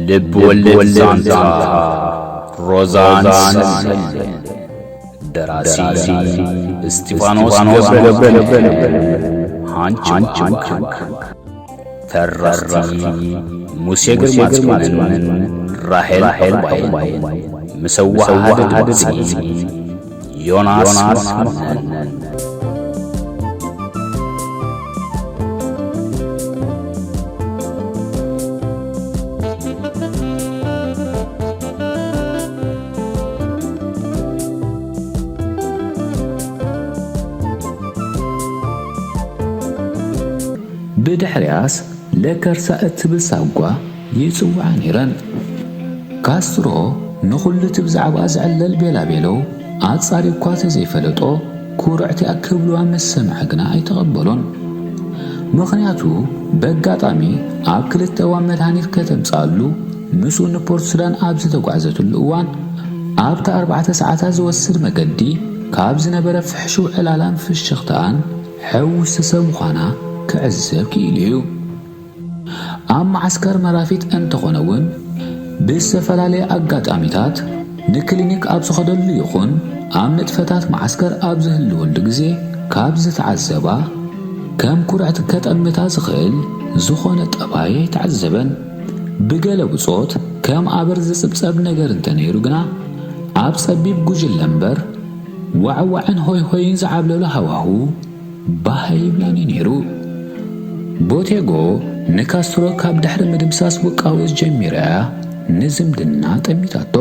ልብ ወለድ ዛንታ ሮዛን ሰሌን። ደራሲ እስጢፋኖስ ገብረ፣ ሃንች ሃንች። ተረኽቲ ሙሴ ግርማጽዮንን ራሄል ዕባይን። ምስ ኣወሃህደ ድምጺ ዮናስ መኮነን። ብድሕሪያስ ለከርሳ እትብል ሳጓ ይጽውዓ ነይረን። ካስትሮ ንኹሉ እቲ ብዛዕባ ዝዕለል ቤላቤሎ ኣጻሪ እኳ ተዘይፈለጦ፣ ኩርዕቲ ክብልዋ ምስ ሰምዐ ግና ኣይተቐበሎን። ምኽንያቱ፣ በጋጣሚ ኣብ ክልተ እዋን መድሃኒት ከተምጽኣሉ ምስኡ ንፖርት ሱዳን ኣብ ዝተጓዕዘትሉ እዋን፣ ኣብቲ ኣርባዕተ ሰዓታት ዝወስድ መገዲ ካብ ዝነበረ ፍሕሽው ዕላላን ፍሽኽታኣን ሕውስቲ ሰብ ምዃና ክዕዘብ ክኢሉ እዩ። ኣብ መዓስከር መራፊት እንተኾነ እውን፣ ብዝተፈላለየ ኣጋጣሚታት ንክሊኒክ ኣብ ዝኸደሉ ይኹን ኣብ ንጥፈታት መዓስከር ኣብ ዝህልወሉ ግዜ ካብ ዝተዓዘባ፣ ከም ኩርዕቲ ከጠምታ ዝኽእል ዝኾነ ጠባይ ኣይተዓዘበን። ብገለ ብጾት ከም ኣበር ዝጽብጸብ ነገር እንተነይሩ ግና፣ ኣብ ጸቢብ ጉጅለ እምበር፣ ዋዕዋዕን ሆይ ሆይን ዝዓብለሎ ሃዋሁ ባህ ኣይብላን እዩ ነይሩ። ቦቴጎ ንካስትሮ ካብ ድሕሪ ምድምሳስ ውቃውዝ ጀሚራ እያ ንዝምድና ጠሚታቶ።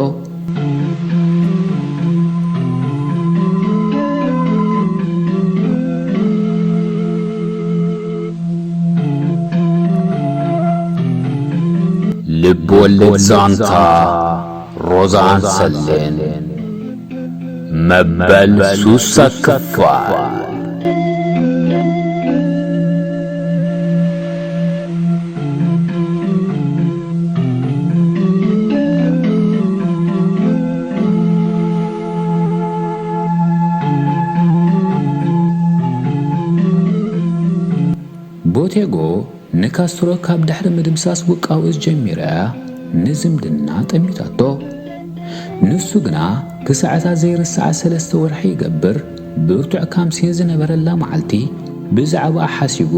ልብ ወለድ ዛንታ ሮዛን ሰሌን። መበል ሱሳ ክፋል። ቦቴጎ ንካስትሮ ካብ ድሕሪ ምድምሳስ ውቃውዝ ጀሚራ እያ ንዝምድና ጠሚታቶ። ንሱ ግና ክሳዕታ ዘይርሳዕ ሰለስተ ወርሒ ይገብር ብርቱዕ ካምሲን ዝነበረላ መዓልቲ ብዛዕባኣ ሓሲቡ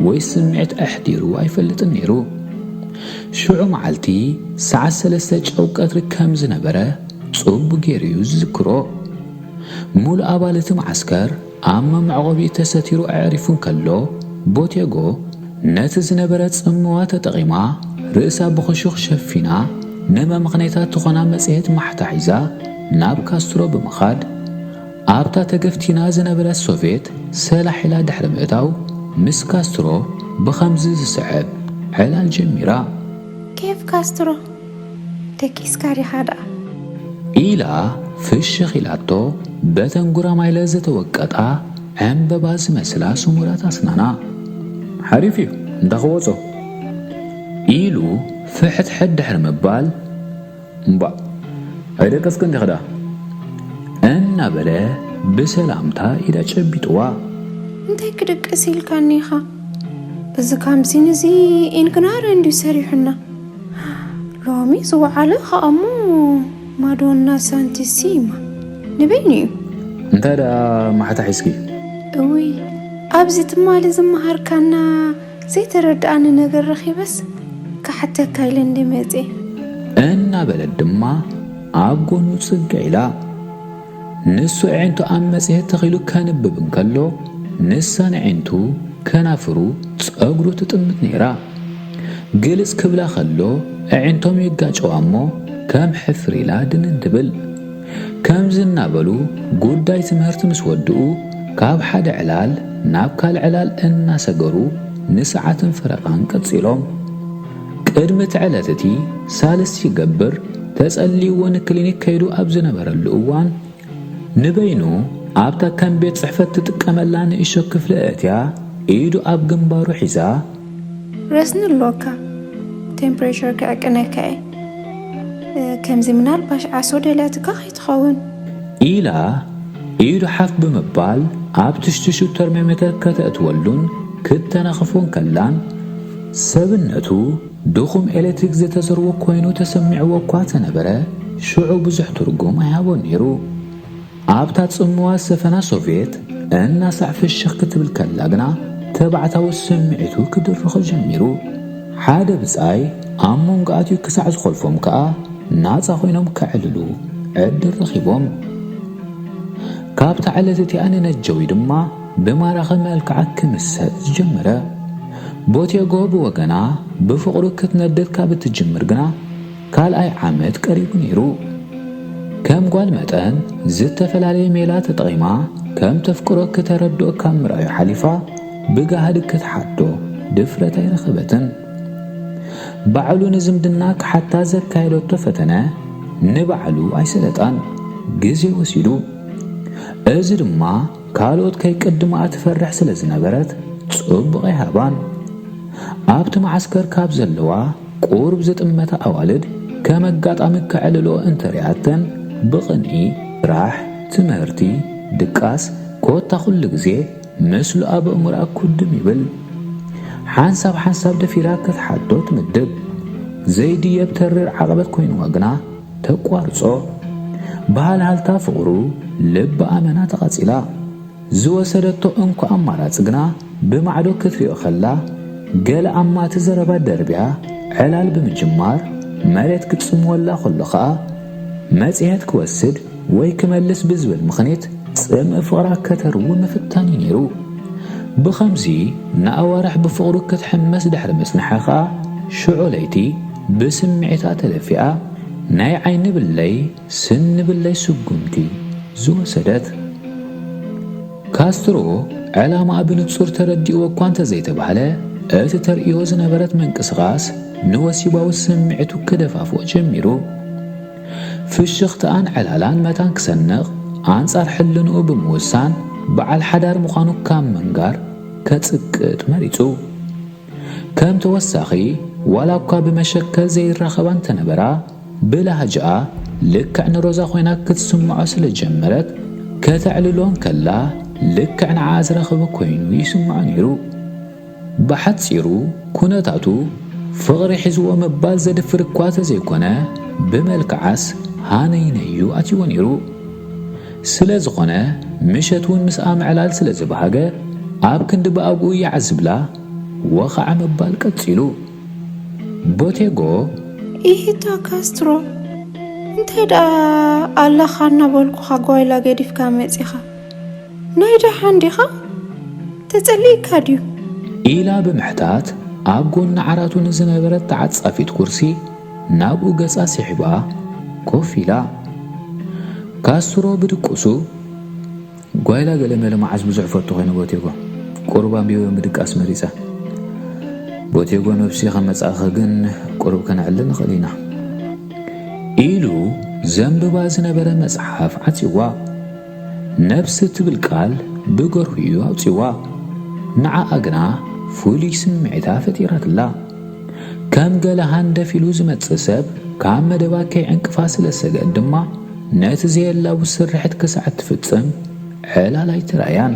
ወይ ስምዒት ኣሕዲሩ ኣይፈልጥን ነይሩ። ሽዑ መዓልቲ ሰዓት ሰለስተ ጨው ቀትሪ ከም ዝነበረ ጽቡቕ ገይሩ እዩ ዝዝክሮ። ሙሉእ ኣባል እቲ መዓስከር ኣብ መመዕቖቢኡ ተሰቲሩ ኣዕሪፉ እንከሎ፣ ቦቴጎ ነቲ ዝነበረ ጽምዋ ተጠቒማ ርእሳ ብኽሹኽ ሸፊና፣ ንመምኽኔታ ትኾና መጽሔት ማሕታ ሒዛ ናብ ካስትሮ ብምኻድ፣ ኣብታ ተገፍቲና ዝነበረት ሶቬት ሰላሕ ኢላ ድሕሪ ምእታው፣ ምስ ካስትሮ ብኸምዚ ዝስዕብ ዕላል ጀሚራ። ኬፍ ካስትሮ፣ ደቂስካ ዲኻ ደኣ? ኢላ ፍሽኽ ኢላቶ፣ በተን ጉራማይለ ዝተወቀጣ ዕምበባ ዝመስላ ስሙራት ኣስናና። ሓሪፍ እዩ፣ እንዳ ክወጾ። ኢሉ ፍሕትሕት ድሕሪ ምባል፣ እምባእ፣ ኣይደቀስክን ዲኺ ደኣ? እናበለ ብሰላምታ ኢዳ ጨቢጥዋ። እንታይ ክድቅስ ኢልካኒ ኢኻ? እዚ ካምሲን እዚ ኢንግናረ እንድዩ ሰሪሑና። ሎሚ ዝወዓለ ኸኣ እሞ ማዶና ሳንቲሲማ ንበይኑ እዩ። እንታይ ደኣ ማሕታ ሒዝኪ? እውይ፣ ኣብዚ ትማሊ ዝመሃርካና ዘይተረድኣኒ ነገር ረኺበስ ክሓተካ ኢለ እንደ መጽየ። እናበለት ድማ ኣብ ጎኑ ጽግዕ ኢላ። ንሱ ኣዒንቱ ኣብ መጽሔት ተኺሉ ከንብብ እንከሎ፣ ንሳ ንዒንቱ ከናፍሩ ጸጉሩ ትጥምት ነይራ። ግልጽ ክብላ ከሎ ኣዒንቶም ይጋጨዋ እሞ ከም ሕፍር ኢላ ድንን ትብል። ከምዚ እናበሉ ጉዳይ ትምህርቲ ምስ ወድኡ ካብ ሓደ ዕላል ናብ ካልእ ዕላል እናሰገሩ ንሰዓትን ፈረቓን ቀጺሎም። ቅድሚ እቲ ዕለት እቲ ሳልስቲ ይገብር ተጸልይዎ ንክሊኒክ ከይዱ ኣብ ዝነበረሉ እዋን ንበይኑ ኣብታ ከም ቤት ጽሕፈት ትጥቀመላ ንእሽቶ ክፍሊ ኣእትያ ኢዱ ኣብ ግንባሩ ሒዛ ረስኒ ኣለካ፣ ቴምፕሬቸር ክዕቅነካ እየ። እ፣ ከምዚ ምናልባሽ ዓሶ ደልያትካ ከይትኸውን። ኢላ ኢዱ ሓፍ ብምባል ኣብ ትሽትሹ ተርሞሜተር ከተእትወሉን ክተናኽፎን ከላን ሰብነቱ ድኹም ኤሌክትሪክ ዝተዘርዎ ኮይኑ ተሰሚዕዎ እኳ ተነበረ፣ ሽዑ ብዙሕ ትርጉም ኣይሃቦን ነይሩ። ኣብታ ጽምዋ ዝሰፈና ሶቭየት እናሳዕ ፍሽኽ ክትብል ከላ ግና፣ ተባዕታዊ ስምዒቱ ክድርኾ ጀሚሩ። ሓደ ብጻይ ኣብ መንጎ ኣትዩ ክሳዕ ዝኾልፎም ከኣ፣ ናጻ ኮይኖም ከዕልሉ ዕድል ረኺቦም። ካብታ ዕለት እቲኣ ንነጀዊ ድማ ብማራኺ መልክዓ ክምሰጥ ዝጀመረ። ቦቴጎ ብወገና ብፍቕሩ ክትነድድ ካብ እትጅምር ግና ካልኣይ ዓመት ቀሪቡ ነይሩ። ከም ጓል መጠን ዝተፈላለየ ሜላ ተጠቒማ ከም ተፍቅሮ ክተረድኦ ካብ ምርኣዩ ሓሊፋ ብጋህዲ ክትሓቶ ድፍረት ኣይረኸበትን። ባዕሉ ንዝምድና ክሓታ ዘካየደቶ ፈተነ ንባዕሉ ኣይሰለጣን፣ ግዜ ወሲዱ። እዚ ድማ ካልኦት ከይቅድማ ትፈርሕ ስለ ዝነበረት ጽቡቕ ኣይሃባን። ኣብቲ መዓስከር ካብ ዘለዋ ቁሩብ ዝጥመታ ኣዋልድ ከም ኣጋጣሚ ከዕልልኦ እንተሪኣተን ብቕንኢ ስራሕ፣ ትምህርቲ፣ ድቃስ ኮታ ኩሉ ግዜ ምስሉ ኣብ ኣእምሮኣ ኩድም ይብል። ሓንሳብ ሓንሳብ ደፊራ ክትሓቶ ትምድብ። ዘይድየብ ተሪር ዓቐበት ኮይንዋ ግና ተቋርጾ። ብሃልሃልታ ፍቕሩ ልቢ ኣመና ተቓጺላ። ዝወሰደቶ እንኮ ኣማራጺ ግና ብማዕዶ ክትሪኦ ከላ፣ ገለ ኣማቲ ዘረባ ደርብያ ዕላል ብምጅማር፣ መሬት ክትጽምወላ ከሎ ኸኣ፣ መጽሔት ክወስድ ወይ ክመልስ ብዝብል ምኽኒት ጽምኢ ፍቕራ ከተርዊ ምፍታን እዩ ነይሩ። ብኸምዚ ንኣዋርሕ ብፍቕሩ ክትሕመስ ድሕሪ ምጽንሓ ኸኣ፣ ሽዑ ለይቲ ብስምዒታ ተደፊኣ፣ ናይ ዓይኒ ብለይ ስኒ ብለይ ስጉምቲ ዝወሰደት። ካስትሮ ዕላማኣ ብንጹር ተረዲእዎ እኳ እንተዘይተባህለ፣ እቲ ተርእዮ ዝነበረት ምንቅስቓስ ንወሲባዊ ስምዒቱ ክደፋፍኦ ጀሚሩ። ፍሽኽታኣን ዕላላን መታን ክሰንቕ፣ ኣንጻር ሕልንኡ ብምውሳን፣ በዓል ሓዳር ምዃኑ ካብ ምንጋር ከጽቅጥ መሪጹ። ከም ተወሳኺ፣ ዋላ እኳ ብመሸከል ዘይራኸባ እንተነበራ፣ ብላህጅኣ ልክዕ ንሮዛ ኮይና ክትስምዖ ስለ ጀመረት፣ ከተዕልሎ እንከላ ልክዕ ንዓኣ ዝረኸበ ኮይኑ ይስምዖ ነይሩ። ብሓጺሩ፣ ኩነታቱ ፍቕሪ ሒዝዎ ምባል ዘድፍር እኳ ተዘይኮነ፣ ብመልክዓስ ሃነይነዩ ኣትይዎ ነይሩ። ስለ ዝኾነ፣ ምሸት እውን ምስኣ ምዕላል ስለ ዝበሃገ፣ ኣብ ክንዲ ብኣግኡ ይዓዝብላ፣ ወኻዕ ምባል ቀጺሉ። ቦቴጎ፣ ኢሂታ ካስትሮ፣ እንታይ ደኣ ኣለኻ እናበልኩኻ ጓይላ ገዲፍካ መጺኻ? ናይ ደሓን ዲኻ? ተጸሊእካ ድዩ? ኢላ ብምሕታት ኣብ ጎኒ ዓራቱ ንዝነበረት ተዓጻፊት ኩርሲ ናብኡ ገጻ ስሒባ ኮፍ ኢላ። ካስትሮ ብድቁሱ፣ ጓይላ ገለ መለ መዓስ ብዙሕ ፈቱ ኮይነ ቦቴጎ። ቁሩብ ኣንቢበ ምድቃስ መሪጸ። ቦቴጎ ነብሲ ከመጻእኸ ግን ቁሩብ ከነዕልል ንኽእል ኢና። ኢሉ ዘንብባ ዝነበረ መጽሓፍ ዓጺዋ። ነብሲ ትብል ቃል ብገርሁ እዩ ኣውጺዋ። ንዓኣ ግና ፍሉይ ስምዒታ ፈጢራትላ። ከም ገለ ሃንደፍ ኢሉ ዝመጽእ ሰብ ካብ መደባ ከይዕንቅፋ ስለ ዝሰግአት ድማ፣ ነቲ ዘየላቡ ስርሒት ክሳዕ እትፍጽም ዕላል ኣይትረኣያን።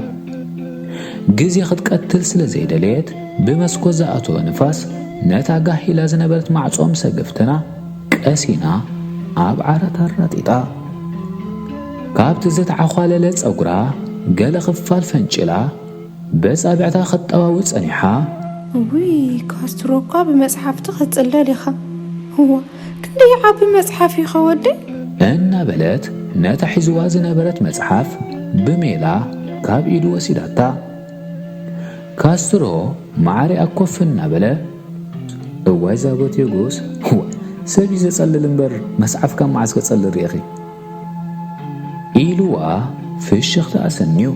ግዜ ክትቀትል ስለ ዘይደለየት፣ ብመስኮት ዝኣተወ ንፋስ ነታ ጋህ ኢላ ዝነበረት ማዕጾ ምስ ኣገፍተና፣ ቀሲና ኣብ ዓራት ኣራጢጣ። ካብቲ ዝተዓዃለለ ጸጉራ ገለ ክፋል ፈንጭላ፣ በጻብዕታ ክትጠዋዊ ጸኒሓ። እውይ፣ ካስትሮ እኳ ብመጽሓፍቲ ክትጽለል ኢኻ። እዋ፣ ክንደይ ዓቢ መጽሓፍ እዩ ኸወደይ? እናበለት ነታ ሒዝዋ ዝነበረት መጽሓፍ ብሜላ ካብ ኢዱ ወሲዳታ። ካስትሮ ማዕሪኣ ኮፍ እናበለ፣ እዋይ ዛጎት የጎስ፣ እዋ፣ ሰብ እዩ ዘጸልል እምበር መጽሓፍ ካብ መዓስ ከጸልል ርኢኺ? ኢልዋ ፍሽኽታ ኣሰንዩ።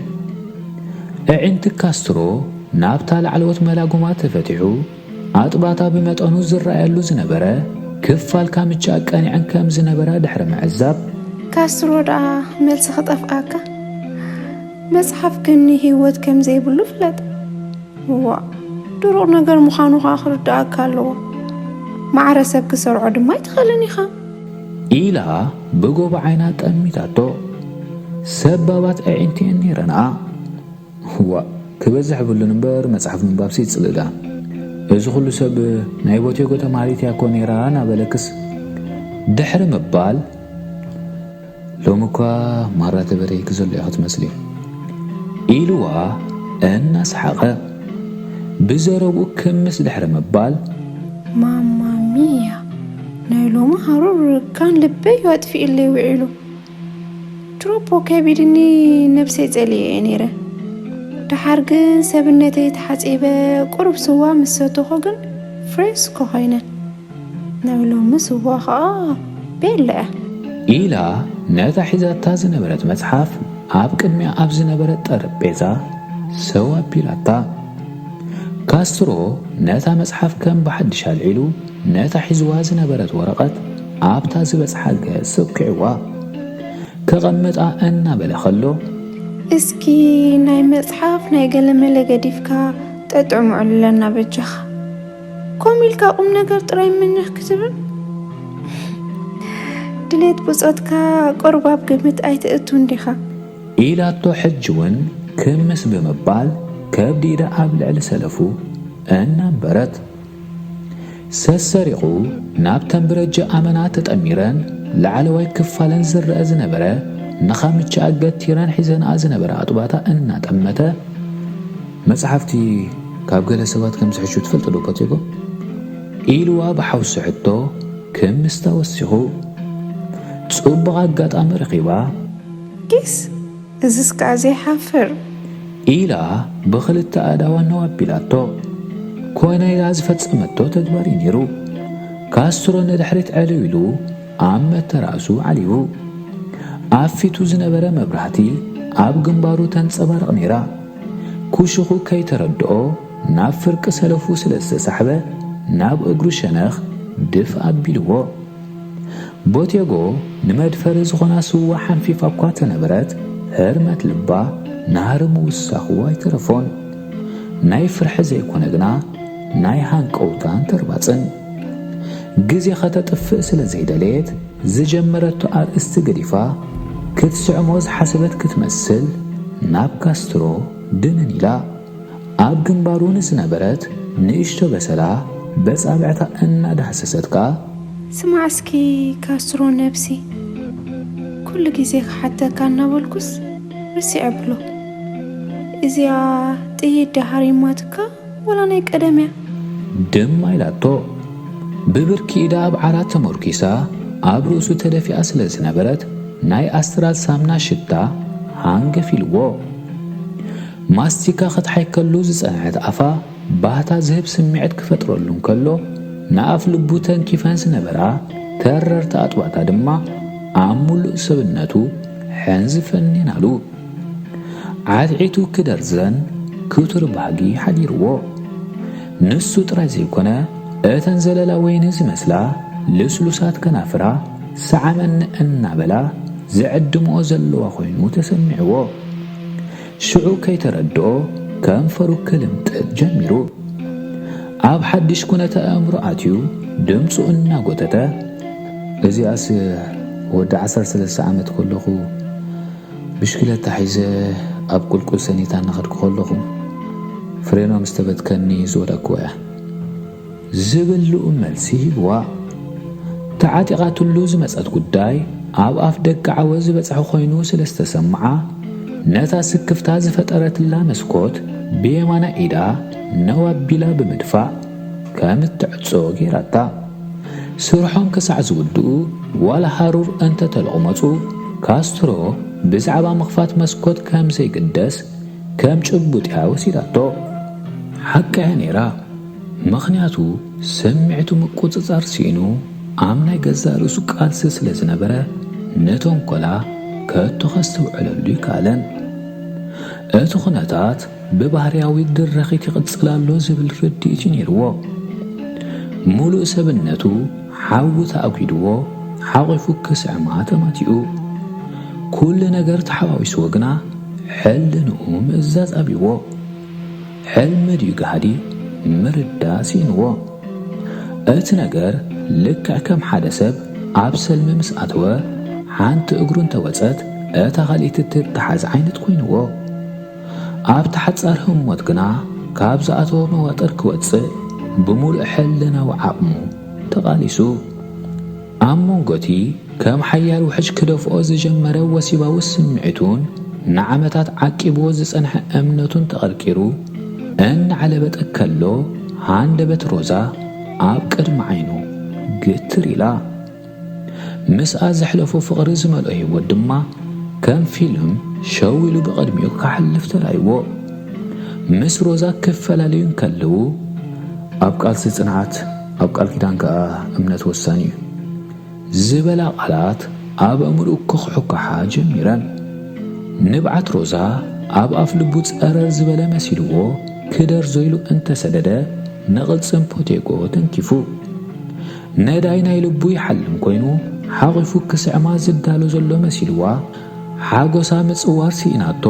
ኣዒንቲ ካስትሮ ናብታ ላዕለዎት መላጉማ ተፈቲሑ፣ ኣጥባታ ብመጠኑ ዝረኣየሉ ዝነበረ ክፋል ካምቻ ቀኒዐን ከም ዝነበራ ድሕሪ ምዕዛብ፣ ካስትሮ ደኣ መልሲ ክጠፍኣካ? መጽሓፍ ግን ህይወት ከም ዘይብሉ ፍለጥ። እዋ፣ ድሩቕ ነገር ምዃኑ ኸኣ ክርድኣካ ኣለዎ። ማዕረ ሰብ ክሰርዖ ድማ ኣይትኽእልን ኢኻ። ኢላ ብጎቦ ዓይና ጠሚታቶ። ሰባባት ኣዒንቲ እየን ነይረንኣ። እዋ፣ ክበዝሕ የብሉን እምበር መጽሓፍ ምንባብሲ ይጽልእዳ። እዚ ኩሉ ሰብ ናይ ቦቴጎ ተማሃሪት እያ እኮ ነይራ እናበለክስ ድሕሪ ምባል፣ ሎሚ እኳ ማራ ተበረይኪ ዘሎ ኢኺ ትመስሊ ኢልዋ እናሰሓቐ ብዘረብኡ ክምስ ድሕሪ ምባል፣ ማማ ሚያ፣ ናይ ሎሚ ሃሩር ካን ልበይ እዩ ኣጥፊእለይ ውዒሉ። ድሮፖ ከቢድኒ ነብሰይ ጸሊኤ እየ ነይረ። ደሓር ግን ሰብነተይ ተሓጺበ ቁሩብ ስዋ ምስ ሰተኹ ግን ፍሬስኮ ኮይነ። ናይ ሎሚ ስዋ ኸኣ ቤላ እያ። ኢላ ነታ ሒዛታ ዝነበረት መጽሓፍ ኣብ ቅድሚኣ ኣብ ዝነበረት ጠረጴዛ ሰው ኣቢላታ። ካስትሮ ነታ መጽሓፍ ከም ብሓድሽ ኣልዒሉ ነታ ሒዝዋ ዝነበረት ወረቐት ኣብታ ዝበጽሓ ገጽ ሰኪዕዋ። ከቐምጣ እናበለ ከሎ እስኪ ናይ መጽሓፍ ናይ ገለመለ ገዲፍካ ጠጥዕሙ ዕልለና በጃኻ። ኮም ኢልካ ቁም ነገር ጥራይ ምንህ ክትብል ድሌት ብጾትካ ቁርባብ ግምት ኣይትእቱ እንዲኻ። ኢላቶ ሕጂ እውን ክምስ ብምባል ከብዲ ኢዳ ኣብ ልዕሊ ሰለፉ እናንበረት ሰሰሪቑ ናብ ተንብረጀ ኣመና ተጠሚረን ላዕለዋይ ክፋለን ዝረአ ዝነበረ ንኻምቻኣ ገቲረን ሒዘንኣ ዝነበረ ኣጥባታ እናጠመተ መጽሓፍቲ ካብ ገለ ሰባት ከም ዝሕሹ ትፈልጥ ዶ ፖቴጎ? ኢልዋ ብሓውሲ ሕቶ ክምስታ ወሲኹ ጽቡቕ ኣጋጣሚ ረኺባ ጊስ እዝስ ከኣ ዘይሓፍር። ኢላ ብኽልተ ኣእዳዋ ነው ኣቢላቶ። ኮይና ኢላ ዝፈጸመቶ ተግባር እዩ ነይሩ። ካስትሮ ንድሕሪት ዕልው ኢሉ ኣብ መተራእሱ ዓሊቡ። ኣብ ፊቱ ዝነበረ መብራህቲ ኣብ ግንባሩ ተንጸባርቕ ነይራ። ኩሽኹ ከይተረድኦ ናብ ፍርቂ ሰለፉ ስለ ዝተሳሕበ ናብ እግሩ ሸነኽ ድፍ ኣቢልዎ። ቦቴጎ ንመድፈሪ ዝኾና ስዋ ሓንፊፋ እኳ ተነበረት፣ ህርመት ልባ ናህሪ ምውሳኹ ኣይተረፎን። ናይ ፍርሒ ዘይኮነ ግና ናይ ሃንቀውታን ተርባጽን። ግዜ ኸተጥፍእ ስለ ዘይደለየት ዝጀመረቶ ኣርእስቲ ገዲፋ ክትስዕሞ ዝሓሰበት ክትመስል ናብ ካስትሮ ድንን ኢላ። ኣብ ግንባሩ ንዝነበረት ንእሽቶ በሰላ በጻብዕታ እናዳህሰሰት ከኣ ስማዕ እስኪ ካስትሮ ነብሲ፣ ኩሉ ግዜ ክሓተካ እናበልኩስ ርሲዐ ብሎ። እዚኣ ጥይት ድያ ሃሪማትካ ወላ ናይ ቀደም እያ? ድማ ኢላቶ። ብብርኪ ኢዳ ኣብ ዓራት ተመርኪሳ ኣብ ርእሱ ተደፊኣ ስለ ዝነበረት ናይ ኣስትራል ሳምና ሽታ ሃንገፍ ኢልዎ። ማስቲካ ክትሓይከሉ ዝጸንሐት ኣፋ ባህታ ዝህብ ስምዒት ክፈጥረሉ እንከሎ ንኣፍ ልቡ ተንኪፈን ዝነበራ ተረርቲ ኣጥባታ ድማ ኣብ ሙሉእ ሰብነቱ ሕንዝፈን ኣሉ። ዓትዒቱ ክደርዘን ክቱር ባህጊ ሓዲርዎ። ንሱ ጥራይ ዘይኮነ እተን ዘለላ ወይኒ ዝመስላ ልስሉሳት ከናፍራ ሰዓመኒ እናበላ ዝዕድምኦ ዘለዋ ኮይኑ ተሰሚዕዎ። ሽዑ ከይተረድኦ ከንፈሩ ክልምጥጥ ጀሚሩ። ኣብ ሓድሽ ኩነተ ኣእምሮ ኣትዩ ድምፁ እናጎተተ እዚኣስ ወዲ ዓሰርተ ሰለስተ ዓመት ከለኹ ብሽክለታ ሒዘ ኣብ ቁልቁል ሰኒታ እናኸድኩ ከለኹ ፍሬኖ ምስ ተበትከኒ ዝወደቅኩዋ እያ ዝብል ልኡም መልሲ ሂብዋ። ተዓጢቓትሉ ዝመጸት ጉዳይ ኣብ ኣፍ ደቂ ዓወት ዝበጽሐ ኮይኑ ስለ ዝተሰምዓ ነታ ስክፍታ ዝፈጠረትላ መስኮት ብየማና ኢዳ ነው ኣቢላ ብምድፋእ ከም እትዕጾ ገይራታ። ስርሖም ክሳዕ ዝውድኡ ዋላ ሃሩር እንተተለቑመጹ ካስትሮ ብዛዕባ ምኽፋት መስኮት ከም ዘይግደስ ከም ጭቡጥ እያ ወሲዳቶ። ሓቂ እያ ነይራ፣ ምኽንያቱ ስምዒቱ ምቁጽጻር ስኢኑ ኣብ ናይ ገዛእ ርእሱ ቃልሲ ስለ ዝነበረ ንተንኮላ ከቶ ከስተውዕለሉ ኣይከኣለን። እቲ ኩነታት ብባህርያዊ ድርኺት ይቕጽል ኣሎ ዝብል ርድኢት እዩ ነይርዎ። ሙሉእ ሰብነቱ ሓዊ ተኣጒድዎ ሓቒፉ ክስዕማ ተማቲኡ። ኩሉ ነገር ተሓዋዊስዎ ግና ሕልንኡ ምእዛዝ ኣብይዎ። ሕልሚ ድዩ ጋህዲ ምርዳእ ስኢንዎ። እቲ ነገር ልክዕ ከም ሓደ ሰብ ኣብ ሰልሚ ምስ ኣተወ ሓንቲ እግሩ እንተወጸት እታ ካልኢት እትተሓዝ ዓይነት ኮይንዎ። ኣብቲ ሓጻር ህሞት ግና ካብ ዝኣተዎ መዋጥር ክወጽእ ብምሉእ ሕልናዊ ዓቕሙ ተቓሊሱ። ኣብ መንጎቲ ከም ሓያል ውሕጅ ክደፍኦ ዝጀመረ ወሲባዊ ስምዒቱን ንዓመታት ዓቂብዎ ዝጸንሐ እምነቱን ተቐርቂሩ እናዕለበጠ ከሎ፣ ሃንደበት ሮዛ ኣብ ቅድሚ ዓይኑ ግትር ኢላ። ምስኣ ዘሕለፎ ፍቕሪ ዝመልኦ ህይወት ድማ ከም ፊልም ሸው ኢሉ ብቕድሚኡ ክሓልፍ ተራእይዎ። ምስ ሮዛ ክፈላለዩ እንከለዉ፣ "ኣብ ቃልሲ ጽንዓት፣ ኣብ ቃል ኪዳን ከኣ እምነት ወሳኒ እዩ" ዝበላ ቃላት ኣብ ኣእምሮኡ ክኹሕኩሓ ጀሚረን። ንብዓት ሮዛ ኣብ ኣፍ ልቡ ጸረር ዝበለ መሲልዎ፣ ክደርዞ ኢሉ እንተሰደደ፣ ንቕልጽም ፖቴጎ ተንኪፉ። ነዳይ ናይ ልቡ ይሓልም ኮይኑ፣ ሓቒፉ ክስዕማ ዝዳሎ ዘሎ መሲልዋ፣ ሓጎሳ ምጽዋር ስኢናቶ፣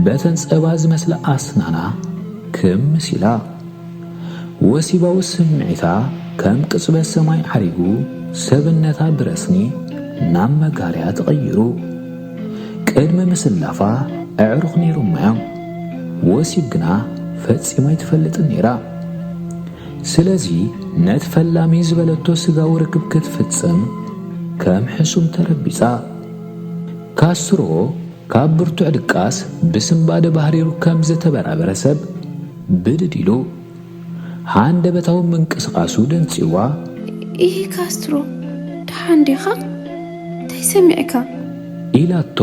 በተን ጸባ ዝመስላ ኣስናና ክምስ ኢላ። ወሲባዊ ስምዒታ ከም ቅጽበት ሰማይ ዓሪጉ፣ ሰብነታ ብረስኒ ናብ መጋርያ ተቐይሩ። ቅድሚ ምስላፋ ኣዕሩኽ ነይሮማ እዮም። ወሲብ ግና ፈጺማ ኣይትፈልጥን ነይራ። ስለዚ ነቲ ፈላሚ ዝበለቶ ስጋዊ ርክብ ክትፍጽም ከም ሕሱም ተረቢጻ። ካስትሮ ካብ ብርቱዕ ድቃስ ብስንባደ ባህሪሩ ከም ዝተበራበረ ሰብ ብድድ ኢሉ፣ ሃንደበታዊ ምንቅስቓሱ ደንጺዋ። "ኢሂ ካስትሮ፣ ደሓን ዲኻ? እንታይ ሰሚዕካ?" ኢላቶ።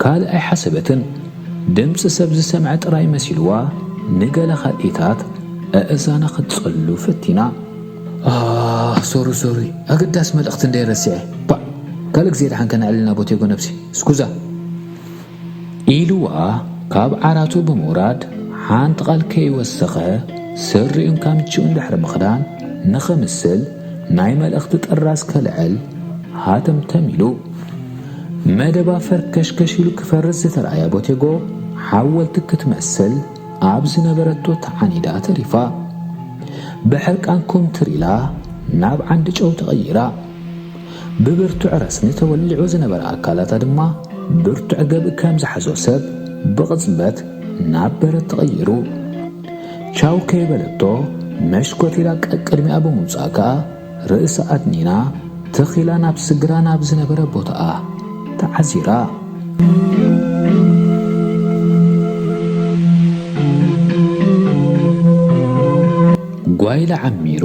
ካልእ ኣይሓሰበትን። ድምጺ ሰብ ዝሰምዐ ጥራይ መሲልዋ፣ ንገለ ካልኢታት ኣእዛና ክትጸሉ ፈቲና። "ኣህ፣ ሶሪ፣ ሶሪ፣ ኣገዳሲ መልእኽቲ እንደ ረሲዐ። ባዕ፣ ካልእ ግዜ ደሓን ከነዕልልና ቦቴጎ ነብሲ። ስኩዛ!" ኢልዋ ካብ ዓራቱ ብምውራድ፣ ሓንቲ ቃል ከይወሰኸ፣ ስሪኡን ካምችኡን ድሕሪ ምኽዳን፣ ንኽምስል ናይ መልእኽቲ ጥራዝ ከልዕል ሃተምተም ኢሉ። መደባ ፈርከሽከሽ ኢሉ ክፈርስ ዝተራእያ ቦቴጎ፣ ሓወልቲ ክትመስል ኣብ ዝነበረቶ ተዓኒዳ ተሪፋ። ብሕርቃን ኩምትር ኢላ ናብ ዓንዲ ጨው ተቐይራ። ብብርቱዕ ረስኒ ተወሊዑ ዝነበረ ኣካላታ ድማ፣ ብርቱዕ ገብእ ከም ዝሓዞ ሰብ ብቕጽበት ናብ በረድ ተቐይሩ። ቻው ከይበለቶ፣ መሽኮት ኢላ ቀቅድሚኣ ብምውጻእ ከኣ፣ ርእሳ ኣድኒና፣ ትኽ ኢላ ናብ ስግራ ናብ ዝነበረ ቦታኣ ተዓዚራ። ጓይላ ዓሚሩ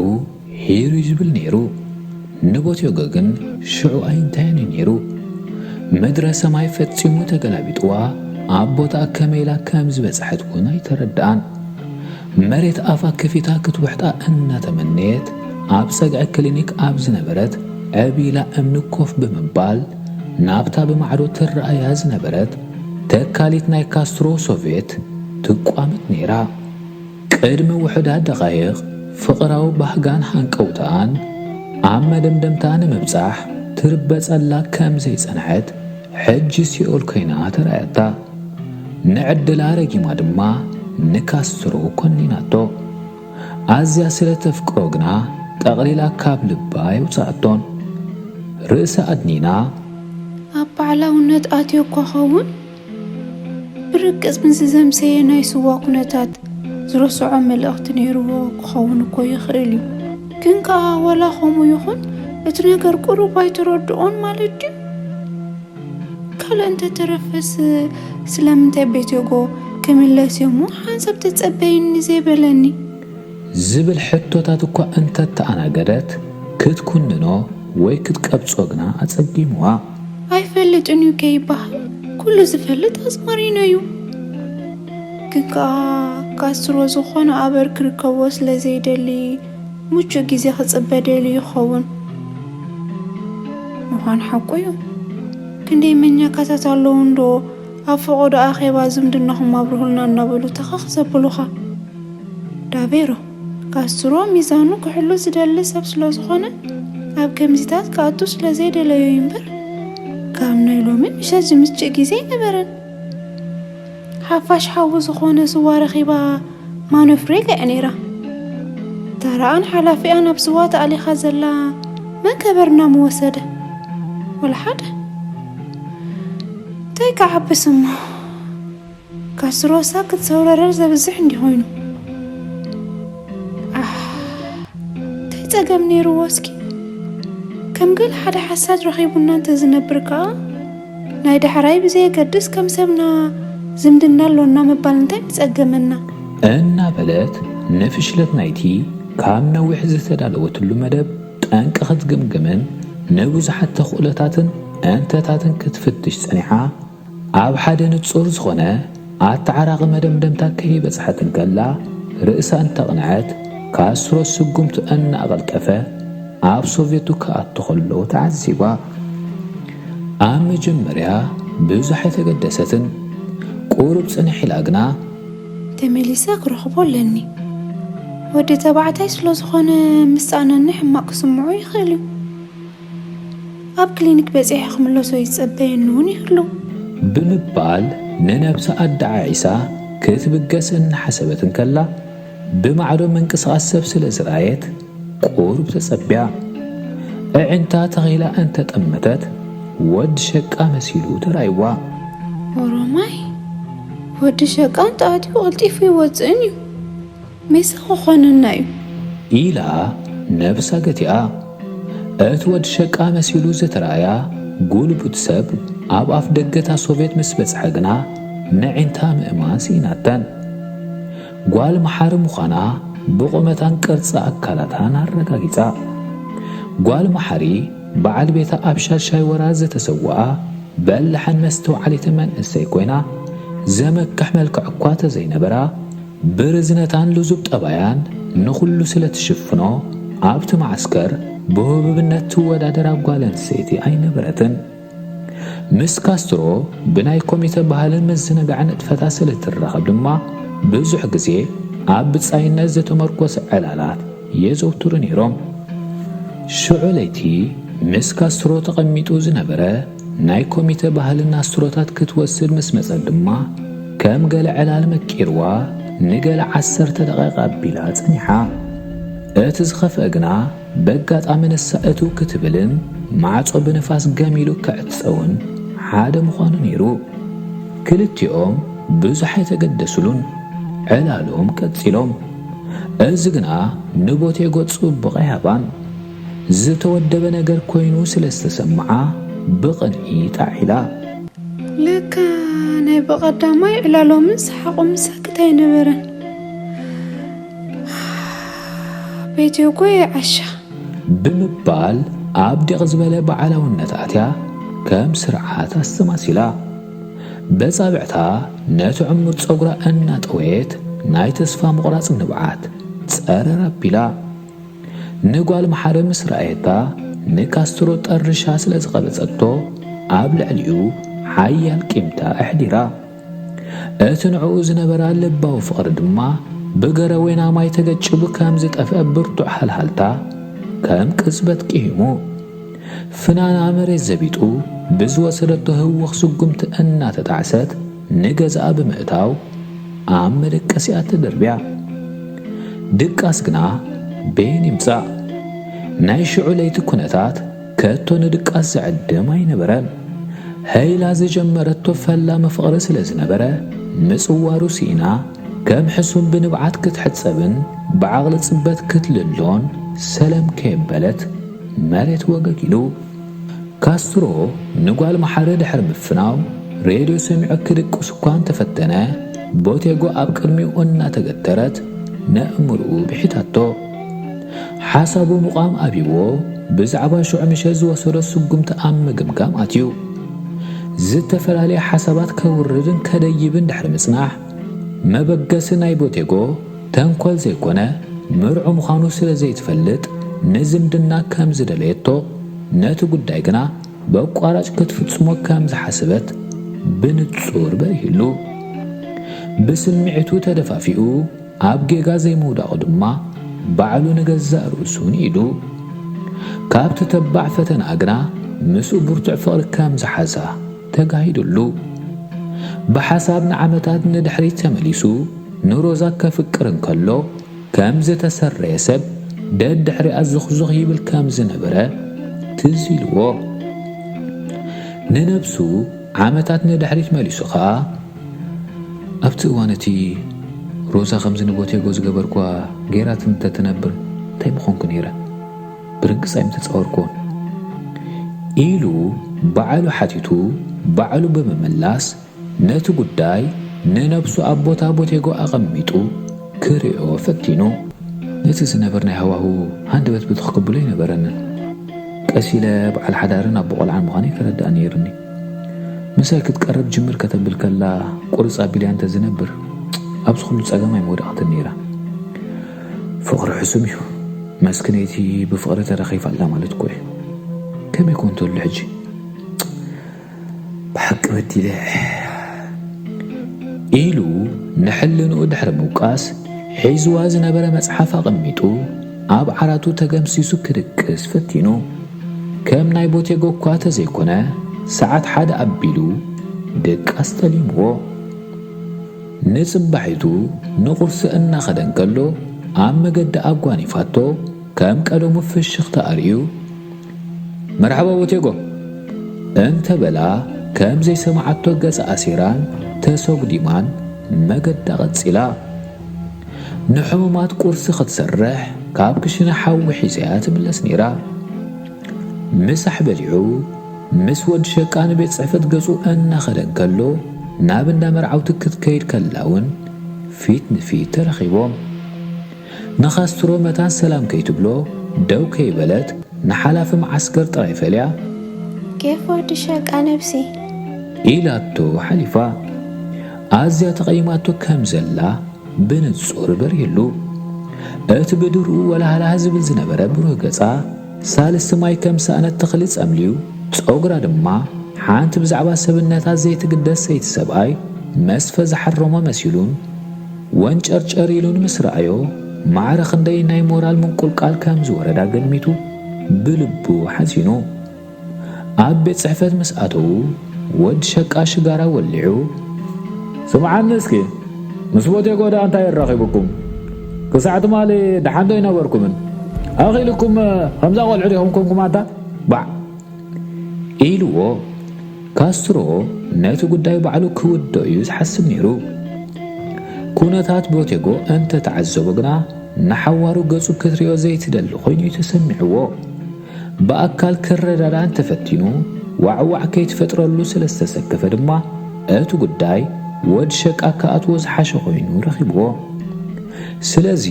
ሂሩ እዩ ዝብል ነይሩ። ንቦቴጎ ግን ሽዑ ኣይንታያን እዩ ነይሩ። ምድረ ሰማይ ፈጺሙ ተገላቢጥዋ፣ ኣብ ቦታኣ ከመይ ኢላ ከም ዝበጽሐት እውን ኣይተረድኣን። መሬት ኣፋ ከፊታ ክትውሕጣ እናተመነየት፣ ኣብ ጸግዒ ክሊኒክ ኣብ ዝነበረት ዕብ ኢላ እምኒ ኮፍ ብምባል፣ ናብታ ብማዕዶ ትረኣያ ዝነበረት ተካሊት ናይ ካስትሮ ሶቭየት ትቋመት ነይራ። ቅድሚ ውሑዳት ደቓይቕ፣ ፍቕራዊ ባህጋን ሃንቀውታኣን ኣብ መደምደምታ ንምብጻሕ ትርበጸላ ከም ዘይጸንሐት፣ ሕጂ ሲኦል ኮይና ተራእያታ። ንዕድላ ረጊማ ድማ ንካስትሮ ኮኒናቶ። ኣዝያ ስለ ተፍቅሮ ግና፣ ጠቕሊላ ካብ ልባ ኣይውጽኣቶን። ርእሳ ኣድኒና፣ "ኣብ ባዕላውነት ኣትዮ እኳ ኸውን፣ ብርግጽ ምስዚ ዘምሰየ ናይ ስዋ ኩነታት ዝረስዖ መልእኽቲ ነይርዎ ክኸውን እኮ ይኽእል እዩ። ግን ከኣ ዋላ ከምኡ ይኹን፣ እቲ ነገር ቁሩብ ኣይተረድኦን ማለት ድዩ? ካልእ እንተተረፈስ ስለምንታይ ቤቴጎ ክምለስ እዩ'ሞ ሓንሳብ ተጸበይኒ ዘይበለኒ?" ዝብል ሕቶታት እኳ እንተተኣናገደት፣ ክትኩንኖ ወይ ክትቀብጾ ግና ኣጸጊምዋ። "ኣይፈልጥን እዩ ከይበሃል፣ ኩሉ ዝፈልጥ ኣጽማሪኖ እዩ። ግን ከኣ ካስትሮ ዝኾነ ኣበር ክርከቦ ስለ ዘይደሊ፣ ምቹእ ግዜ ክጽበ ደልዩ ይኸውን። ምዃን ሓቁ እዩ። ክንደይ መኛካታት ኣለዉ እንዶ ኣብ ፈቐዶ ኣኼባ ዝምድናኹም ኣብርሁልና እናበሉ ተኸኽ ዘብሉኻ?" ዳቬሮ፣ ካስትሮ ሚዛኑ ክሕሉ ዝደሊ ሰብ ስለ ዝኾነ፣ ኣብ ከምዚታት ክኣቱ ስለ ዘይደለዮ እዩ እምበር፣ ካብ ናይ ሎሚ ምሸት ዝምችእ ግዜ ኣይነበረን። ሓፋሽ ሓዊ ዝኾነ ስዋ ረኺባ ማኖፍሬጋ እያ ነይራ። ተራኣን ሓላፊኣን ኣብ ስዋ ተኣሊኻ ዘላ መን ከበርና ምወሰደ? ወላ ሓደ። እንታይ ክዓብስ እሞ? ካስትሮ ሳክት ሰውረረር ዘብዝሕ እንዲ ኮይኑ። ኣህ፣ ጸገም ነይርዎ እስኪ? ከም ገለ ሓደ ሓሳድ ረኺቡና እንተ ዝነብር ከኣ፣ ናይ ዳሕራይ ብዘየገድስ ከም ሰብና ዝምድና ኣሎና ምባል እንታይ ምጸገመና? እናበለት ንፍሽለት ናይቲ ካብ ነዊሕ ዝተዳለወትሉ መደብ ጠንቂ ክትግምግምን ንብዙሓት ተኽእሎታትን እንተታትን ክትፍትሽ ጸኒሓ፣ ኣብ ሓደ ንጹር ዝኾነ ኣተዓራቒ መደምደምታ ከይበጽሐት እንከላ፣ ርእሳ እንተቕንዐት፣ ካስትሮ ስጉምቱ እናቐልጠፈ ኣብ ሶቭየቱ ክኣቱ ከሎ ተዓዚባ። ኣብ መጀመርያ ብዙሕ ኣይተገደሰትን። ቁሩብ ጽንሕ ኢላ ግና፣ ተመሊሰ ክረኽቦ ኣለኒ። ወዲ ተባዕታይ ስለ ዝኾነ ምስ ጸኣነኒ ሕማቕ ክስምዖ ይኽእል እዩ። ኣብ ክሊኒክ በጺሐ ክምለሶ ይጸበየኒ እውን ይህሉ። ብምባል ንነብሳ ኣደዓዒሳ ክትብገስ እናሓሰበት እንከላ፣ ብማዕዶ ምንቅስቓስ ሰብ ስለ ዝረኣየት ቁሩብ ተጸቢያ። ኣዒንታ ተኺላ እንተጠመተት ወዲ ሸቃ መሲሉ ተራእይዋ። ኦሮማይ ወዲ ሸቃ እንተኣትዩ ቀልጢፉ ይወጽእን እዩ። ሜሳ ክኾነና እዩ። ኢላ ነብሳ ገቲኣ። እቲ ወዲ ሸቃ መሲሉ ዝተራእያ ጉልቡት ሰብ ኣብ ኣፍ ደገታ ሶቭየት ምስ በጽሐ ግና ነዒንታ ምእማን ስኢናተን። ጓል መሓሪ ምዃና ብቑመታን ቅርጺ ኣካላታን ኣረጋጊጻ። ጓል መሓሪ በዓል ቤታ ኣብ ሻድሻይ ወራር ዝተሰወኣ በላሕን መስተውዓሊትን መንእሰይ ኮይና፣ ዘመክሕ መልክዕ እኳ ተዘይነበራ፣ ብርዝነታን ልዙብ ጠባያን ንኹሉ ስለ ትሽፍኖ፣ ኣብቲ መዓስከር ብህቡብነት ትወዳደራ ጓል ኣንስተይቲ ኣይነበረትን። ምስ ካስትሮ ብናይ ኮሚተ ባህልን ምዝንጋዕን ንጥፈታት ስለ ትራኸብ ድማ፣ ብዙሕ ግዜ ኣብ ብጻይነት ዝተመርኮሰ ዕላላት የዘውትሩ ነይሮም። ሽዑ ለይቲ ምስ ካስትሮ ተቐሚጡ ዝነበረ ናይ ኮሚተ ባህልን ኣስትሮታት ክትወስድ ምስ መጸት ድማ፣ ከም ገለ ዕላል መቂርዋ ንገለ ዓሰርተ ደቂቕ ኣቢላ ጸኒሓ። እቲ ዝኸፍአ ግና፣ በጋጣሚ ንሳ እትው ክትብልን ማዕጾ ብንፋስ ገም ኢሉ ክዕጸውን ሓደ ምዃኑ ነይሩ። ክልቲኦም ብዙሕ ኣይተገደስሉን፣ ዕላሎም ቀጺሎም። እዚ ግና ንቦቴጎ ጽቡቕ ኣይሃባን። ዝተወደበ ነገር ኮይኑ ስለ ዝተሰምዓ ብቕንኢ ጣዕ ኢላ። ለካ ናይ ብቐዳማይ ዕላሎምን ሰሓቖምን ሳክት ኣይነበረን። ቤቴጎ የዓሻ። ብምባል ኣብ ዲቕ ዝበለ በዓላውነት ኣትያ ከም ስርዓት ኣስተማሲላ። በጻብዕታ ነቲ ዕሙር ጸጉራ እናጠወየት ናይ ተስፋ ምቑራጽ ንብዓት ጸረር ኣቢላ። ንጓል መሓሪ ምስ ረኣየታ ንካስትሮ ጠርሻ ስለ ዝቐበጸቶ ኣብ ልዕሊኡ ሓያል ቂምታ ኣሕዲራ። እቲ ንዕኡ ዝነበራ ልባዊ ፍቕሪ ድማ ብገረዌና ማይ ተገጭቡ ከም ዝጠፍአ ብርቱዕ ሃልሃልታ ከም ቅጽበት ቂሂሙ። ፍናና መሬት ዘቢጡ ብዝወሰደቶ ህወኽ ስጉምቲ እናተጣዕሰት ንገዛኣ ብምእታው ኣብ መደቀሲኣ ተደርብያ። ድቃስ ግና በየን ይምጻእ? ናይ ሽዑ ለይቲ ኩነታት ከቶ ንድቃስ ዝዕድም ኣይነበረን። ሀይላ ዝጀመረቶ ፈላሚ ፍቕሪ ስለ ዝነበረ ምጽዋሩ ስኢና ከም ሕሱም ብንብዓት ክትሕጸብን ብዓቕሊ ጽበት ክትልሎን ሰለም ከየበለት መሬት ወገግ ኢሉ። ካስትሮ ንጓል መሓሪ ድሕሪ ምፍናው ሬድዮ ሰሚዑ ክድቅስ እኳ እንተፈተነ፣ ቦቴጎ ኣብ ቅድሚኡ እናተገተረት ነእምርኡ ብሒታቶ። ሓሳቡ ምቋም ኣብይዎ ብዛዕባ ሽዑ ምሸት ዝወሰዶ ስጉምቲ ኣብ ምግምጋም ኣትዩ። ዝተፈላለየ ሓሳባት ከውርድን ከደይብን ድሕሪ ምጽናሕ፣ መበገሲ ናይ ቦቴጎ ተንኮል ዘይኮነ ምርዑ ምዃኑ ስለ ዘይትፈልጥ ንዝምድና ከም ዝደለየቶ፣ ነቲ ጉዳይ ግና በቋራጭ ክትፍጽሞ ከም ዝሓሰበት ብንጹር በሪህሉ። ብስምዒቱ ተደፋፊኡ ኣብ ጌጋ ዘይምውዳቑ ድማ ባዕሉ ንገዛእ ርእሱ ንኢዱ። ካብቲ ተባዕ ፈተና ግና ምስኡ ብርቱዕ ፍቕሪ ከም ዝሓዛ ተጋሂዱሉ። ብሓሳብ ንዓመታት ንድሕሪት ተመሊሱ ንሮዛ ከፍቅር እንከሎ ከም ዝተሰረየ ሰብ ደድሕሪኣ ዙኽዙኽ ይብል ከም ዝነበረ ትዝ ኢልዎ። ንነብሱ ዓመታት ንድሕሪት መሊሱ ኸኣ ኣብቲ እዋን እቲ ሮዛ ከምዚ ንቦቴጎ ዝገበርኳ ገይራትኒ እንተትነብር እንታይ ምኾንኩ ነይረ? ብርግጽ ኣይምተጻወርኩዎን ኢሉ ባዕሉ ሓቲቱ ባዕሉ ብምምላስ ነቲ ጉዳይ ንነብሱ ኣብ ቦታ ቦቴጎ ኣቐሚጡ ክርእዮ ፈቲኑ። ነቲ ዝነበርናዮ ሃዋህው ሃንደበት ብትኽ ክብሎ ኣይነበረንን። ቀስ ኢለ በዓል ሓዳርን ኣቦ ቆልዓን ምዃነይ ከረድኣ ነይሩኒ። ምሳይ ክትቀርብ ጅምር ከተብል ከላ ቁርጽ ኣቢልያ እንተ ዝነብር ኣብዚ ኩሉ ጸገም ኣይምወደቐትን ነይራ። ፍቕሪ ሕሱም እዩ። መስክነይቲ ብፍቕሪ ተረኺፋ ኣላ ማለት እኮ እዩ። ከመይ ኮን ተሉ ሕጂ? ብሓቂ በዲለ ኢሉ ንሕልንኡ ድሕሪ ምውቃስ ሒዝዋ ዝነበረ መጽሓፍ ኣቐሚጡ ኣብ ዓራቱ ተገምሲሱ ክድቅስ ፈቲኑ። ከም ናይ ቦቴጎ እኳ ተዘይኮነ ሰዓት ሓደ ኣቢሉ ድቃስ ጠሊምዎ። ንጽባሒቱ ንቁርሲ እናኸደ እንከሎ ኣብ መገዲ ኣጓኒፋቶ ከም ቀደሙ ፍሽኽታ ኣርእዩ፣ "መርሓባ ቦቴጎ" እንተ በላ፣ ከም ዘይሰማዓቶ ገጻ ኣሲራን ተሰጉዲማን መገዳ ቀጺላ። ንሕሙማት ቁርሲ ክትሰርሕ ካብ ክሽነ ሓዊ ሒዛ'ያ ትምለስ ነይራ። ምሳሕ በሊዑ፣ ምስ ወዲ ሸቃ ንቤት ጽሕፈት ገጹ እናኸደ እንከሎ፣ ናብ እንዳ መርዓውቲ ክትከይድ ከላ እውን ፊት ንፊት ተረኺቦም። ንኻስትሮ መታን ሰላም ከይትብሎ ደው ከይበለት ንሓላፊ መዓስከር ጥራይ ፈልያ፣ "ኬፍ ወዲ ሸቃ ነብሲ?" ኢላቶ ሓሊፋ። ኣዝያ ተቐይማቶ ከም ዘላ ብንጹር በሪህሉ። እቲ ብድርኡ ወላህላህ ዝብል ዝነበረ ብሩህ ገጻ ሳልስቲ ማይ ከም ሰኣነት ተኽሊ ጸምልዩ፣ ጸጉራ ድማ ሓንቲ ብዛዕባ ሰብነታ ዘይትግደስ ሰይቲ ሰብኣይ መስፈ ዝሓረሞ መሲሉን ወንጨርጨር ኢሉን ምስ ረኣዮ፣ ማዕረ ክንደይ ናይ ሞራል ምንቁልቃል ከም ዝወረዳ ገሚቱ ብልቡ ሓዚኑ። ኣብ ቤት ጽሕፈት ምስ ኣተዉ፣ ወዲ ሸቃ ሽጋራ ወሊዑ፣ "ስምዓኒ እስኪ፣ ምስ ቦቴጎ ደኣ እንታይ ኣራኺቡኩም? ክሳዕ ትማሊ ደሓን ዶ ኣይነበርኩምን? ኣኺልኩም ከምዛ ቆልዑ ዲኹም ኮንኩም ኣንታ? ባዕ!" ኢልዎ። ካስትሮ ነቲ ጉዳይ ባዕሉ ክውድኦ እዩ ዝሓስብ ነይሩ። ኩነታት ቦቴጎ እንተ ተዓዘቦ ግና፣ ንሓዋሩ ገጹ ክትሪኦ ዘይትደሊ ኮይኑ እዩ ተሰሚዕዎ። ብኣካል ክረዳዳእ እንተፈቲኑ፣ ዋዕዋዕ ከይትፈጥረሉ ስለ ዝተሰከፈ ድማ፣ እቲ ጉዳይ ወድ ሸቃ ክኣትዎ ዝሓሸ ኮይኑ ረኺብዎ። ስለዚ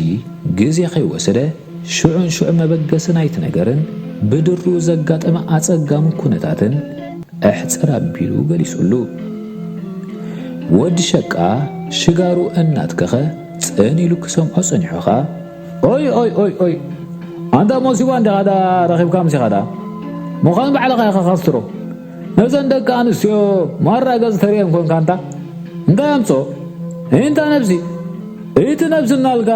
ግዜ ከይወሰደ፣ ሽዑን ሽዑ መበገሲ ናይቲ ነገርን ብድርኡ ዘጋጠመ ኣጸጋሚ ኩነታትን ኣሕጽር ኣቢሉ ገሊጹሉ። ወዲ ሸቃ ሽጋሩ እናትከኸ ጽን ኢሉ ክሰምዖ ጸኒሑ ኸኣ፣ "ኦይ፣ ኦይ፣ ኦይ፣ ኦይ፣ ኣንታ ሞሲባ እንዲኻ ደኣ ረኺብካ ምሲኻ ደኣ? ምዃን ባዕልኻ ኢኻ ካስትሮ። ነዘን ደቂ ኣንስትዮ ማራ ገጽ ተርእየን ኮንካ ኣንታ? እንታይ ኣምጾ? እንታ ነብሲ? እቲ ነብሲ እናልካ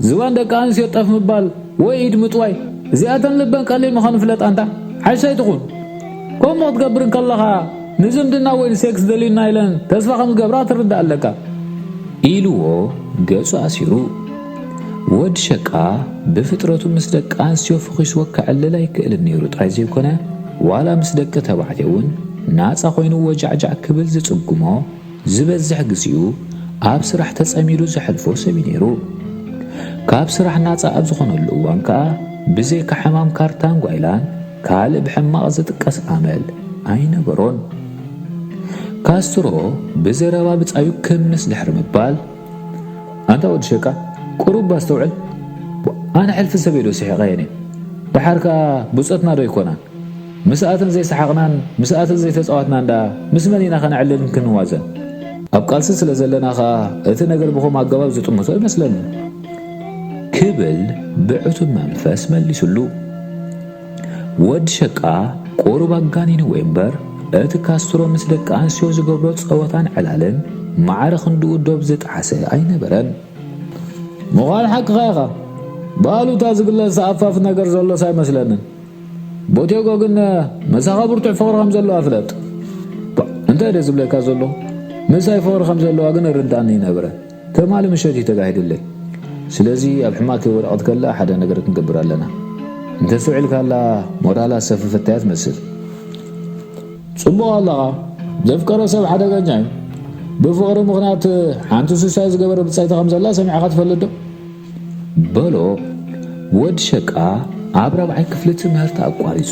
ዝባን ደቂ ኣንስትዮ ጠፍ ምባል ወይ ኢድ ምጥዋይ፣ እዚኣተን ልበን ቀሊል ምዃኑ ፍለጥ ኣንታ። ሓይሽ ኣይትኹን። ከምኡ ክትገብር እንከለኻ ንዝምድና ወይ ንሴክስ ደልዩና ኢለን ተስፋ ከም ዝገብራ ትርዳእ ኣለካ" ኢልዎ ገጹ ኣሲሩ። ወድ ሸቃ ብፍጥረቱ ምስ ደቂ ኣንስትዮ ፈኺስዎ ከዕልል ኣይክእልን ነይሩ ጥራይ ዘይኮነ፣ ዋላ ምስ ደቂ ተባዕትዮ እውን ናጻ ኮይኑ ወጃዕጃዕ ክብል ዝጽጉሞ ዝበዝሕ ግዜኡ ኣብ ስራሕ ተጸሚዱ ዘሕልፎ ሰብ እዩ ነይሩ። ካብ ስራሕ ናጻ ኣብ ዝኾነሉ እዋን ከኣ ብዘይካ ሕማም ካርታን ጓይላን ካልእ ብሕማቕ ዝጥቀስ ኣመል ኣይነበሮን። ካስትሮ ብዘረባ ብጻዩ ክምስ ድሕሪ ምባል፣ "ኣንታ ወዲ ሸቃ፣ ቁሩብ ኣስተውዕል። ኣነ ሕልፊ ሰበይ ዶ ስሒቐየን እየ? ደሓር ከኣ ብጾትና ዶ ኣይኮናን? ምስኣተን ዘይሰሓቕናን ምስኣተን ዘይተጻወትናን ደኣ ምስ መን ኢና ከነዕልልን ክንዋዘን? ኣብ ቃልሲ ስለ ዘለና ከኣ እቲ ነገር ብኸምኡ ኣገባብ ዝጥምቶ ኣይመስለንን" ክብል ብዕቱብ መንፈስ መሊሱሉ። ወዲ ሸቃ ቁሩብ ኣጋኒንዎ እምበር፣ እቲ ካስትሮ ምስ ደቂ ኣንስትዮ ዝገብሮ ጸወታን ዕላልን ማዕረ ክንድኡ ዶብ ዝጠሓሰ ኣይነበረን። "ምዃን ሓቅኻ ኢኻ። ብኣሉታ ዝግለጽ ተኣፋፊ ነገር ዘሎስ ኣይመስለንን። ቦቴጎ ግን ምሳኻ ብርቱዕ ፍቕሪ ከም ዘለዋ ፍለጥ። ባ፣ እንታይ ድየ ዝብለካ ዘለኹ? ምሳይ ፍቕሪ ከም ዘለዋ ግን እርድኣኒ ይነበረ። ትማሊ ምሸት እዩ ተጋሂዱለይ። ስለዚ ኣብ ሕማቕ ከይወደቐት ከላ ሓደ ነገር ክንገብር ኣለና። እንተስተውዒልካላ ሞራላ ዝሰፈፈታ እያ ትመስል። ጽቡቕ ኣለኻ። ዘፍቀረ ሰብ ሓደገኛ እዩ። ብፍቕሪ ምኽንያት ሓንቲ ሱሳይ ዝገበረ ብጻይቲ ከም ዘላ ሰሚዕካ ትፈልጥ ዶ?" በሎ። ወዲ ሸቃ ኣብ ራብዓይ ክፍሊ ትምህርቲ ኣቋሪጹ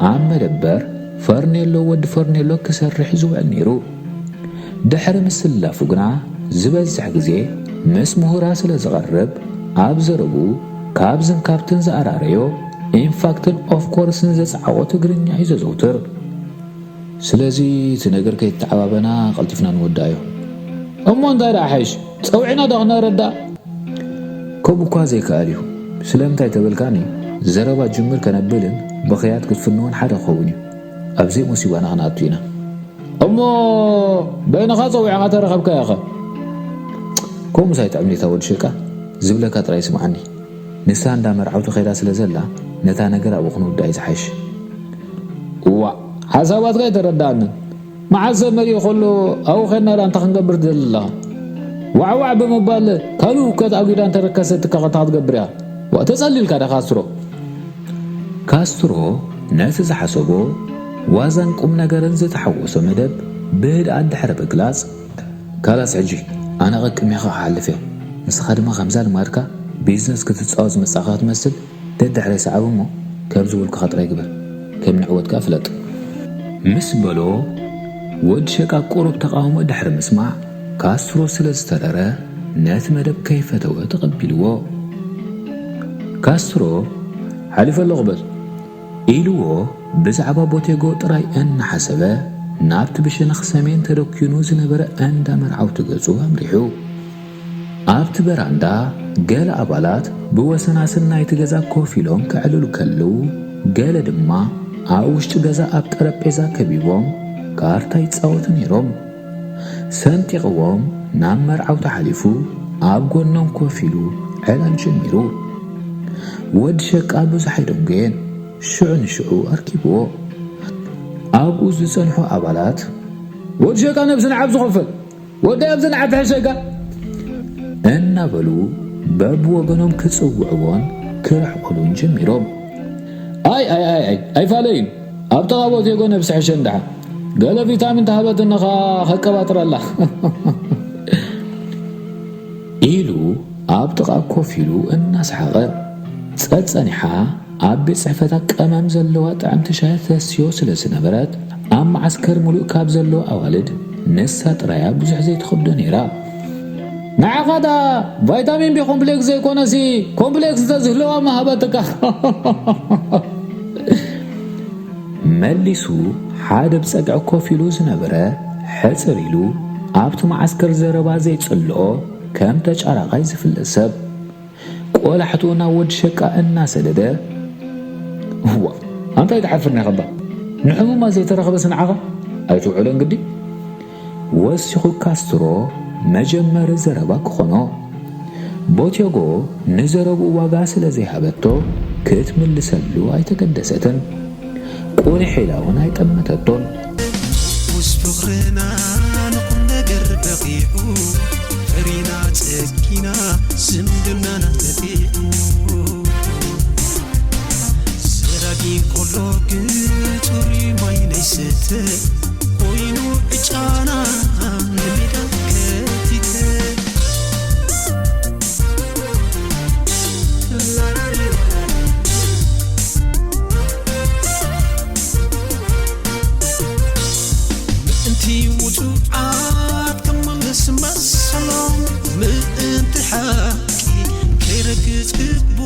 ኣብ መደበር ፈርኔሎ ወዲ ፈርኔሎ ክሰርሕ ዝውዕል ነይሩ። ድሕሪ ምስላፉ ግና ዝበዝሕ ግዜ ምስ ምሁራ ስለ ዝቐርብ ኣብ ዘረብኡ ካብዝን ካብትን ዝኣራረዮ ኢንፋክትን ኦፍኮርስን ዘጸዓቖ ትግርኛ እዩ ዘዘውትር። ስለዚ እቲ ነገር ከይተዓባበና ቀልጢፍና ንወዳእዮ። እሞ እንታይ ደኣ ሓይሽ? ጸውዒና ዶ ክነረዳእ? ከምኡ እኳ ዘይከኣል እዩ። ስለምንታይ ተበልካኒ፣ ዘረባ ጅምር ከነብልን ብኽያት ክትፍንዎን ሓደ ክኸውን እዩ። ኣብ ዘይሞሲባና ክንኣቱ ኢና። እሞ በይንኻ ጸዊዕኻ ተረኸብካዮ ኸ? ከምኡስ ኣይጥዕምኒታ ወዲ ሸቃ፣ ዝብለካ ጥራይ ስምዓኒ። ንሳ እንዳ መርዓውቲ ከይዳ ስለ ዘላ፣ ነታ ነገር ኣብኡ ክንውዳ እዩ ዝሓይሽ። እዋእ፣ ሓሳባትካ ኣይተረድኣንን። መዓዝ ሰብ መሪኡ ከሎ ኣብኡ ኸድና ደኣ እንታይ ክንገብር ትደሊ ኣለኻ? ዋዕዋዕ ብምባል ካልእ ውከት ኣጒዳ እንተረከሰትካ ከ እንታይ ክትገብር ኢኻ? ዋእ፣ ተጸሊልካ ዶ ካስትሮ? ካስትሮ ነቲ ዝሓሰቦ ዋዛን ቁም ነገርን ዝተሓወሶ መደብ ብህድኣት ድሕሪ ምግላጽ፣ ካላስ ሕጂ ኣነ ቀቅሜኻ ክሓልፍ እየ። ንስኻ ድማ ከምዛ ልማድካ ቢዝነስ ክትጻወት ዝመጻእካ ክትመስል ደድሕረይ ሰዓብ እሞ ከም ዝበልኩኻ ጥራይ ግበር። ከም ንዕወት ከኣ ፍለጥ። ምስ በሎ ወዲ ሸቃ ቁሩብ ተቓውሞ ድሕሪ ምስማዕ ካስትሮ ስለ ዝተረረ ነቲ መደብ ከይፈተወ ተቐቢልዎ። ካስትሮ ሓሊፈ ኣለኹ በል ኢልዎ ብዛዕባ ቦቴጎ ጥራይ እናሓሰበ ናብቲ ብሸነኽ ሰሜን ተደኲኑ ዝነበረ እንዳ መርዓውቲ ገጹ ኣምሪሑ። ኣብቲ በራንዳ ገለ ኣባላት ብወሰናስን ናይቲ ገዛ ኮፍ ኢሎም ከዕልሉ ከለዉ፣ ገለ ድማ ኣብ ውሽጢ ገዛ ኣብ ጠረጴዛ ከቢቦም ካርታ ይጻወቱ ነይሮም። ሰንጢቕዎም ናብ መርዓውቲ ሓሊፉ ኣብ ጎኖም ኮፍ ኢሉ ዕላል ጀሚሩ። ወዲ ሸቃ ብዙሕ ኣይደንጎየን፣ ሽዑ ንሽዑ ኣርኪብዎ። ኣብኡ ዝጸንሑ ኣባላት፣ "ወዲ ሸቃ ነብሲ ንዓብ ዝኸፈል፣ ወዲ ኣብዚ ንዓብ ሕሸጋ" እናበሉ በብወገኖም ክጽውዕዎን ክርሕቁሉን ጀሚሮም። "ኣይ፣ ኣይ፣ ኣይ፣ ኣይ፣ ኣይፋለይን፣ ኣብ ጥቓ ቦቴጎ ነብሲ ሕሸ እንድሓ፣ ገለ ቪታሚን ተሃበትኒ ኸኣ ከቀባጥረላ" ኢሉ ኣብ ጥቓ ኮፍ ኢሉ እናሰሓቐ፣ ጸጸኒሓ ኣብ ቤት ጽሕፈታ ቀመም ዘለዋ ጥዕምቲ ሻሂ ተስትዮ ስለ ዝነበረት፣ ኣብ መዓስከር ምሉእ ካብ ዘለዋ ኣዋልድ ንሳ ጥራያ ብዙሕ ዘይትኸብዶ ነይራ። "ንዓኻ ደኣ ቫይታሚን ቢ ኮምፕሌክስ ዘይኮነሲ ኮምፕሌክስ እንተዝህልዋ ምሃበትካ" መሊሱ ሓደ ብጸግዒ ኮፍ ኢሉ ዝነበረ ሕጽር ኢሉ ኣብቲ መዓስከር ዘረባ ዘይጽልኦ ከም ተጫራቓይ ዝፍለጥ ሰብ። ቆላሕትኡ ናብ ወዲ ሸቃ እናሰደደ፣ "እዋ፣ ኣንታ ኣይትሓፍርን ኢኻ እባ? ንሕሙማት ዘይተረኽበስ ንዓኻ ኣይትውዕሎን ግዲ?" ወሲኹ ካስትሮ መጀመሪ ዘረባ ክኾኖ። ቦቴጎ ንዘረብኡ ዋጋ ስለ ዘይሃበቶ ክትምልሰሉ ኣይተገደሰትን። ቁሊሕ ኢላ እውን ኣይጠመተቶን። ውስ ፍቕርና ንኹን ነገር በቒዑ፣ ፈሪና ጸጊና ዝምድናና ተቢዑ። ሰራጊ ቆሎ ግን ጽሩይ ማይ ናይ ስተ ኮይኑ ዕጫና ንሜዳ ከቲተ። ምእንቲ ውጹዓት ክመልስ መሰሎም፣ ምእንቲ ሓቂ ከይረግጽ ግቦ